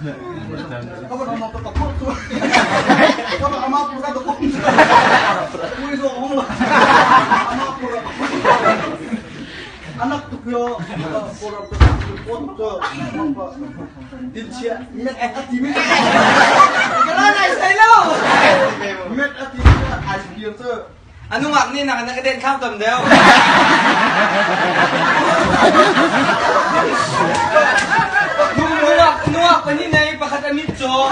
A nungak nih nak na ka den thlam tam deuh. Nungak nungak pahnih nei pakhat a mit caw.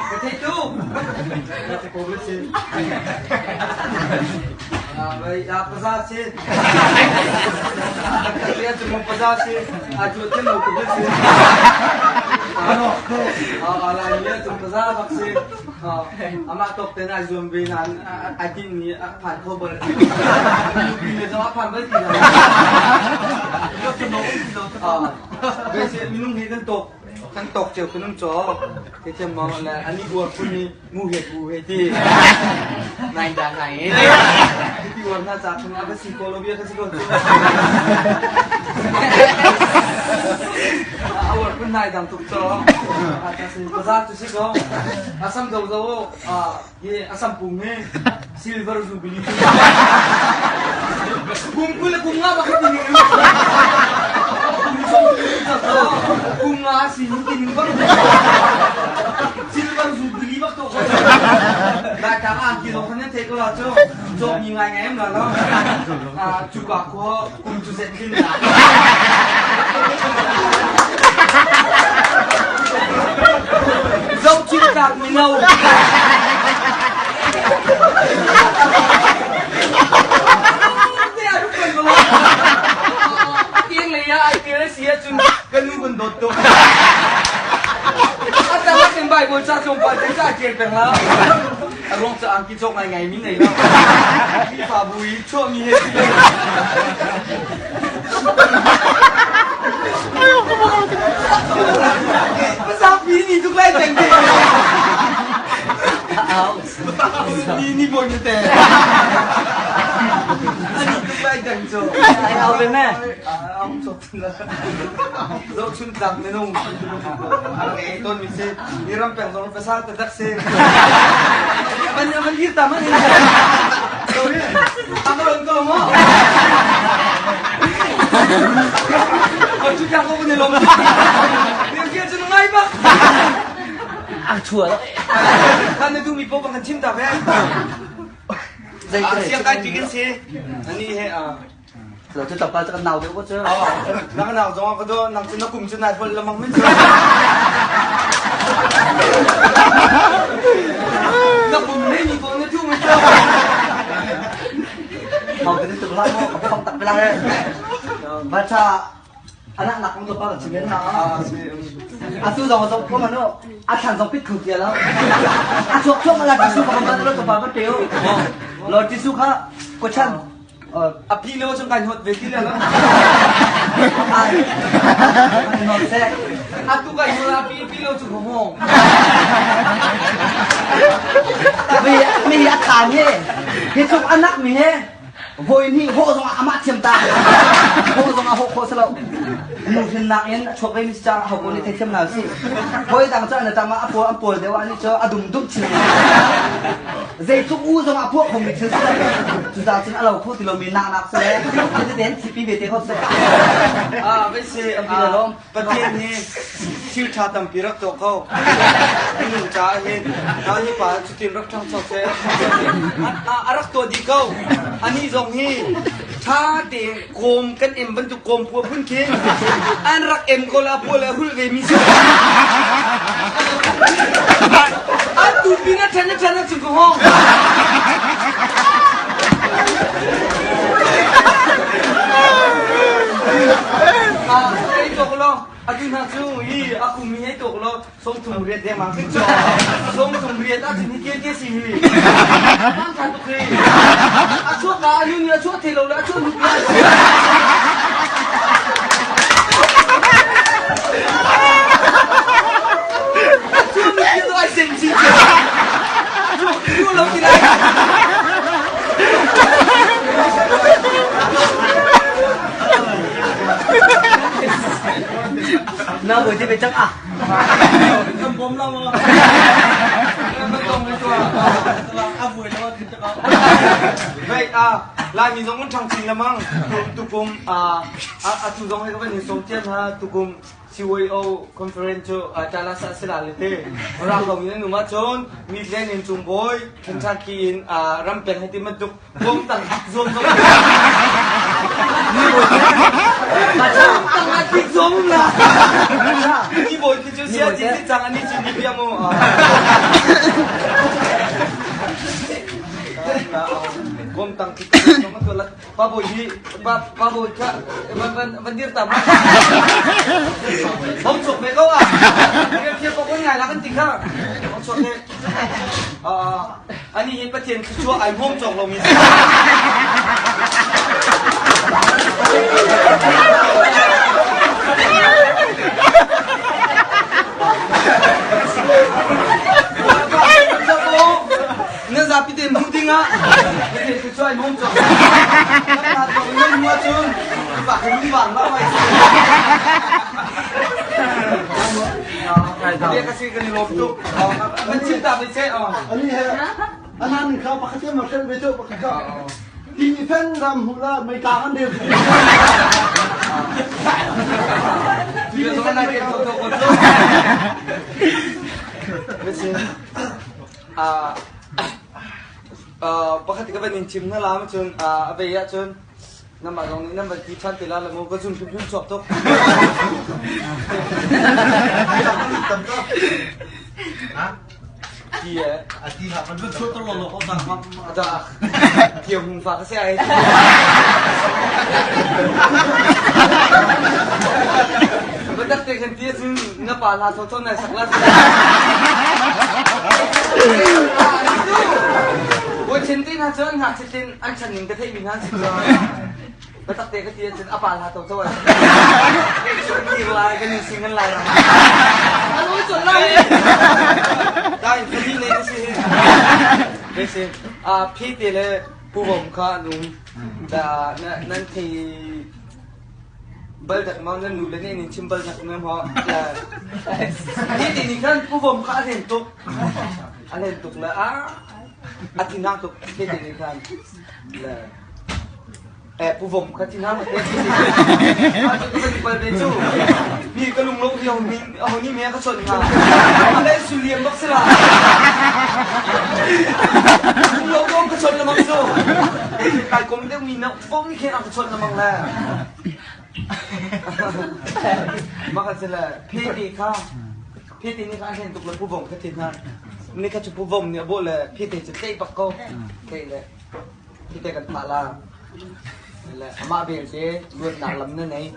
Ka thei tu. Paza si. Paza si. A cu tin lo ku si. Lai mi cu paza bak si. Amah tok ten ai zuam ve nan ai tin mi a phan kho bal. Mi zong a phan bal ti lo. Minung he kan tok kan tok cio kan um caw. Te mo le ani uar phun ni mu he ku he ti nai da nai ti uar na ca phun a va si ko lo bia ka si ko a uar phun nai dang tuk caw baza tu si ko asam zo zo hi asam pung hi silver jubilee kum kul kum nga ba ti ning kum nga si ti ning bang silver jubilee bak to la ta an ki lo khan the ko la chu chok ni ngai ngai em la lo chu ka ko kum chu set thin na Zoh chin tlak mino. King lei ah ai tel si ahcun ka nu kan dawt tuk. A tang ah kan Bible ca tlawmpal te ca ṭial peng la. A ruang cu angki cawk ngai ngai mi nei lo. Khrihfabu i chuahmi he si lo. Pasapi ni tuk lai teng te. Ni ni boi ni te. Ani tuk lai teng cu. Ai au ve me. Au chok la. Zo chun tlak minung ngei ton mi si. Ni ram peng zong pasa te dak si. Man man hir ta man. Sorry. Ang ko mo. Ko chu ko ni lom. Ni kia chu ngai ba. A chua lo. Kan na du mi po kan chim ta ve. Siang kai ti kan si. Ani he a. Lo chu tapa chu kan nau deuh ko chu. Na ka nau zong ka do nang chu na kum chu nai hol lamang min chu. Na kum ne ni ko na tu mi chu. Hau te tuk la mo ka phong tak pe la he. Bacha anak nak mong pa ka chimen na. Atu zong zong ko mano a than zong pit khu tia lo. A chok chok la tisu ka ban lo to pa ba teu. Lo tisu kha ko chan A phi lo chung kai hot ve ti le lo. Non se. Atu kai hot a pi pi lo chu ko hong. Mi mi a khan he. Hi chok anak mi he. Voi ni ho zong amah thiam ta. Ho zong a ho kho salo. Nu hin nak in a chuak ve mi cha ho ko ni thei thiam na si. Hoi dang cha na tama a pawl an pawl deuh ani cho a dum dum chin. Zeitluk u zong a phuah khomi thil si cucaah cun a lo kho ti lomi nak si le tete hin thipi ve te kho si. Ah, vai si, Pathian hi thil ṭha tampi rak tuah kho. Minung caah hin hi pa cutin rak ṭhangcho seh, a rak tuah dih ko. Anih zong hi ṭha tein kawm kan em bantuk kawm pua phun khin an rak em ko le a pua le a rulh ve mi si. Atu pin a ṭhen a ṭhen a cung ka hong. Ei tok lo atu hna cu hi a kum hi ei tok lo song thum riat deng mang kin cho song thum riat a cun hi ke ke si hi mang than tuk hi a chuak ka anu ni a chuak the lo le a chuak nu pi a chuak nu pi to ai sen chi chu lo ti lai. Na boi te ve cang ah. Kan bom lo maw? Kan tong le tua. A vui lo tin ta. Vei a Laimi zong un ṭhang chin lamang tukum a atu zong he ka van in sawm tian ha tukum CYO conference cu Dallas ah si la le te rak lo in an um ahcun Midland in Cungbawi Kentucky in rampeng he ti bantuk bom tang zuam zong tang ah tik zuam um la ni bawi khi cu sia ti cang ani cu ni bia mu Bom tang ki Pa bawi hi pa pa bawi kha van van van dir ta ma. Hong chok ve ko ah. Rian thiam ko ngai la kan ti kha. Hong chok he. Ani hi Pathian thluachuah ai hmawm cawk lomi si. Na zapi te hmuh ding ah Pathian thluachuah ai hmawm cawk. Nan hmu ahcun pa kan lungvang la mai. Bia ka si kan i lawm tuk. Van chim ta ve seh. Ani he anan kha pakhat ma hrel ve chu pakhat kha ti fen ram hu la mei ka an rel Ti fen mei ka Pakhat ka van in chim na lam cun a vei ahcun Namah zong nih nan van ti ṭhan te la le mu ka zum hrimhrim chuak tuk. Ti eh. A ti ha kan chuak tor lo lo ko sang ma. Da. Thiam hung fa ka se ai. Batak te khan ti cun na pa la tho tho nai sak la. Wo chin ti na cun ngakchia tin an chan ning ka theih mi hna si biatak te ka ti ahcun a pa hla to to ai ti lai kan in sing an lai ram anu chon lai dai phani le si be si a phi te le puvom kha num da nan thei bal dak ma nan nu le ne nin chim bal dak ne ma hi ti ni khan puvom kha a len tuk a len tuk le a A thinhang tuk te te nih khan le eh pu vom kha thinhang te te te pal te cu mi ka lung lo hi mi aho ni me ka chon nga ale su liam bak sila lung lo dong ka chon lamang cu kai kom deuh mi na pom ni khen ka chon lamang le maka sila phe te kha Phete nih kha a hlen tuk le puvom kha thin hna. Ni kha cu puvom nih a bawh le phete cu tleih bak ko. Tleih le phete kan thah la. Le amah belte luatnak lam na nei.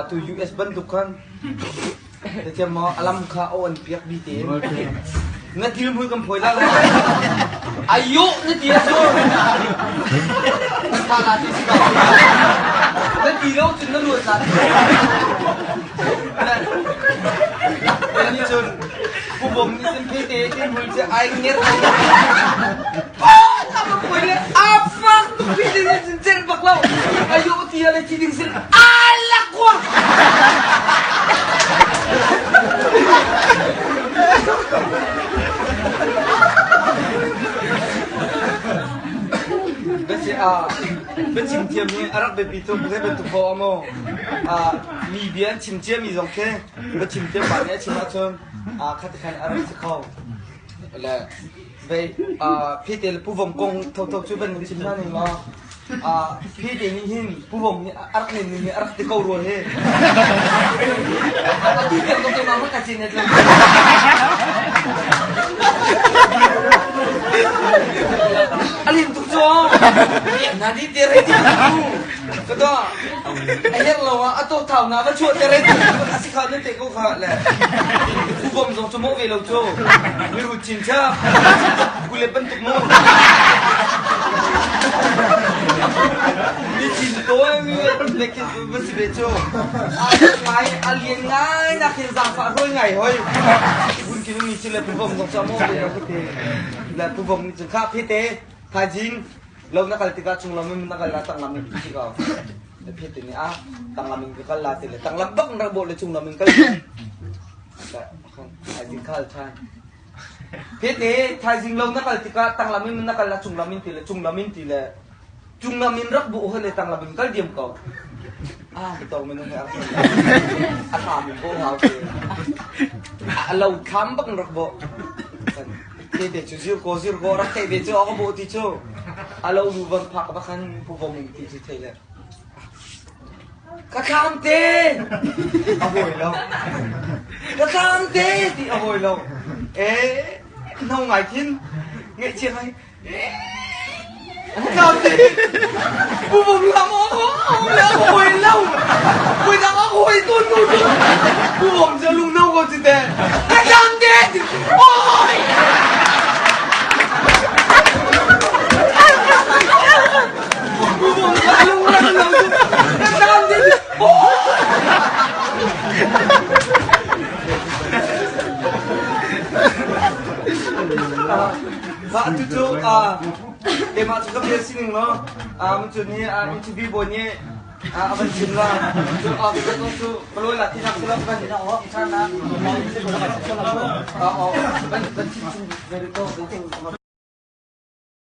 Tu US bantuk khan Thiam maw a lam kha a on piak bi te. Na til mui kan phawi la la. Ayo na ti a cu. Kan thah la ti si ko. Na ti lo cun na luat la. Nih cun pubom nih cun phete tin hmul cu ai nget pa ta ba poi le a fak tuk phete nih cun cer bak lo ayo ti ale ti ding sin ala kwa Basi a biachim thiam hi a rak biapi tuk zei bantuk poah maw mi bia an chim ciami zong khi va chim thiam pa nih a chim ahcun khati khan a rak si kho. Le vei phete le puvom kong thotho cu van chim hna ning law phete nih hin puvom nih a rak nen ning hi a rak ti ko rua hi. Atu tiang dong keimah hmanh ka cin et lo. A lim tuk cu. Na di te re ti Ka to a herh lo ah a to thau na va chuah te re a si kha nan te ko kha le pubom zong cu mawh ve lo cu miru chin cha kule bantuk mu mi chin to mi le kin va si ve cu a ngai a lian ngai na khin zaangfah hruai ngai hoi bun kin mi cu le pubom zong cu a mawh ve lo te le pubom nih cun kha phete thaizing Lo na kal tikah chunglam in na kal la tanglam in ti ko. Na phet ni a tanglam in ka kal la ti le tanglam bak na bawh le chunglam in kal. Thaizing kha al ṭhan. Tete thaizing lo na kal tikah tanglam in na kal a cunglam in ti le cunglam in ti le cunglam in rak bu le tanglam in kal diam ko. Ah, to minung he a thlam in bo hau te. A lo thlam bak in rak bo. Tete cu zir ko zir ko rak thei ve cu a ka bo ti cu. A lo lu van phak bakhan pu vom ti cu thei le. Ka thlam te! A hawi lo. Ka thlam te ti a hawi lo. Eh, no ngai khin ngaihchia ngai. Ka thlam te! Pu Bum lam a hawi lo. Pui dang a hawi tawn ko tu. Pu Bum cu lung no ko cu te. Ka thlam te! Oi! Mah cucu keimah cu ka bia sining law cu ni interview bawi nih a van chim la cu cu ka lawi la tinak si lo van van chim chung very ko.